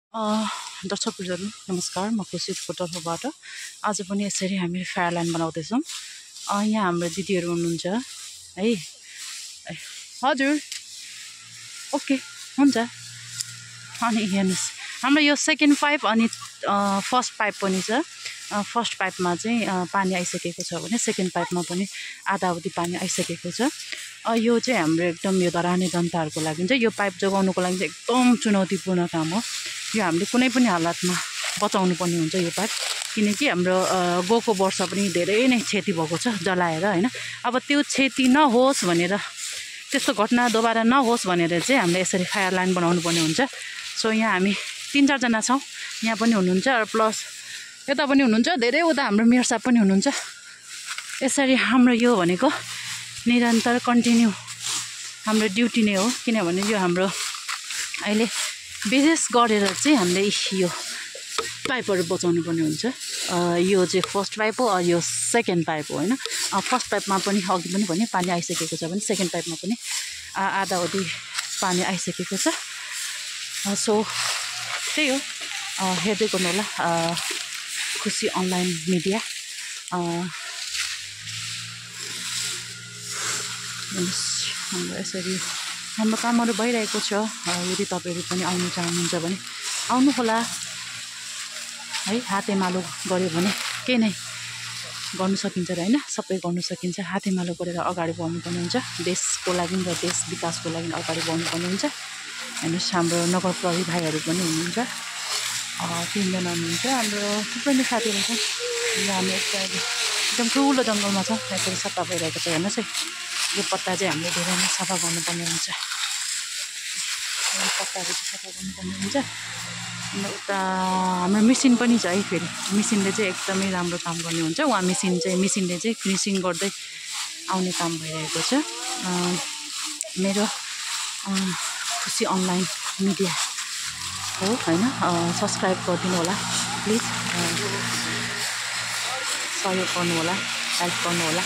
A दर्शकहरुहरू नमस्कार। म खुसी फोटोबाट आज पनि यसरी हामी फायर लाइन बनाउँदैछौँ। यहाँ हाम्रो दिदीहरू हुनुहुन्छ है। हजुर ओके हुन्छ। अनि हेर्नुस् हाम्रो यो सेकेन्ड पाइप अनि फर्स्ट पाइप पनि छ। फर्स्ट पाइपमा चाहिँ पानी आइसकेको छ भने सेकेन्ड पाइपमा पनि आधा अवधि पानी आइसकेको छ। यो चाहिँ हाम्रो एकदम यो धराने जनताहरूको लागि चाहिँ यो पाइप जोगाउनुको लागि चाहिँ एकदम चुनौतीपूर्ण काम हो। यो हामीले कुनै पनि हालतमा बचाउनु पर्ने हुन्छ यो पाइप, किनकि हाम्रो गएको वर्ष पनि धेरै नै क्षति भएको छ जलाएर हैन। अब त्यो क्षति नहोस् भनेर, त्यस्तो घटना दोबारा नहोस् भनेर चाहिँ हामीले यसरी फायर लाइन बनाउनु पर्ने हुन्छ। सो यहाँ हामी 3-4 जना छौँ। यहाँ पनि हुनुहुन्छ प्लस यता पनि हुनुहुन्छ, धेरै उता हाम्रो मेयर साहब पनि हुनुहुन्छ। यसरी हाम्रो यो भनेको निरन्तर कन्टिन्यू हाम्रो ड्युटी नै हो, किनभने यो हाम्रो अहिले विशेष गरेर चाहिँ हामीले यो पाइपहरू बचाउनु पर्ने हुन्छ। यो चाहिँ फर्स्ट पाइप हो, यो सेकेन्ड पाइप हो हैन। फर्स्ट पाइपमा पनि अघि पनि भने पानी आइसकेको छ भने सेकेन्ड पाइपमा पनि आधा अवधि पानी आइसकेको छ। सो त्यही हो, हेर्दै गर्नु होला खुसी अनलाइन मिडिया। हाम्रो यसरी हाम्रो कामहरू भइरहेको छ। यदि तपाईँहरू पनि आउनु चाहनुहुन्छ भने आउनु होला है। हातेमालो गऱ्यो भने केही नै गर्नु सकिन्छ र हैन, सबै गर्नु सकिन्छ। हातेमालो गरेर अगाडि बढ्नुपर्ने हुन्छ, देशको लागि र देश विकासको लागि अगाडि बढ्नुपर्ने हुन्छ। हेर्नुहोस् हाम्रो नगर प्रहरी भाइहरू पनि हुनुहुन्छ, 3 जना हुनुहुन्छ। हाम्रो थुप्रै नै साथीहरू छन्। हामी एकदम ठुलो जङ्गलमा छ, यसरी सफा भइरहेको छ। हेर्नुहोस् है, यो पत्ता चाहिँ हामीले धेरै नै सफा गर्नुपर्ने हुन्छ। पत्ताहरू चाहिँ सफा गर्नुपर्ने हुन्छ। उता हाम्रो मेसिन पनि छ है। फेरि मेसिनले चाहिँ एकदमै राम्रो काम गर्ने हुन्छ। उहाँ मेसिनले चाहिँ फिनिसिङ गर्दै आउने काम भइरहेको छ। मेरो खुसी अनलाइन मिडिया हो हैन। सब्सक्राइब गरिदिनु होला प्लिज, सहयोग गर्नु होला, हेल्प गर्नु होला।